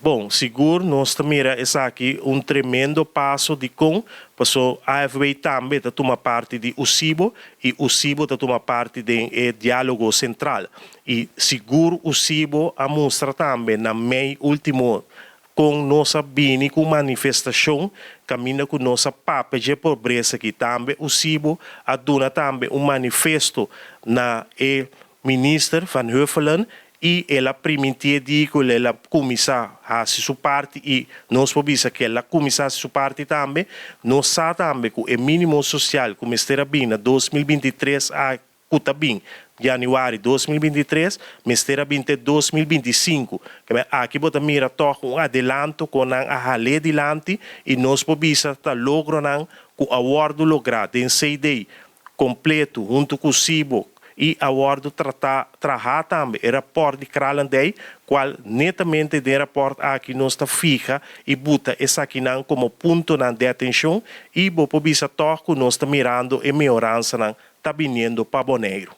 Bon, sigur nos ta mira esaki un tremendo paso. Dikon? Paso AFB tambe ta tuma parti di USIBO i USIBO ta tuma parti den e Diálogo Sentral. I sigur USIBO a mustra tambe na mei último kon nos a bini ku manifestashon kaminda ku nos a papia dje pobresa aki. Tambe USIBO a duna tambe un manifesto na e minister Van Huffelen i el a primintí di ku el a kuminsá hasi su parti i nos por bisa ku el a kuminsá hasi su parti tambe. Nos sa tambe ku e mínimo sosial ku mester a bin na 2023 a ku ta bin yanüari 2023, mester a bin te 2025. Aki bo ta mira tòg un adelanto ku nan a hal'é dilanti i nos por bisa ta logronan ku a wòrdu lográ den CD kompleto huntu ku USIBO i a wòrdu tratá trahá tambe e rapòrt di Kralendijk, kual netamente den e rapòrt aki nos ta fiha i buta esakinan komo puntonan di atenshon i bo por bisa tòg ku nos ta mirando e mehoransanan ta biniendo pa Boneiru.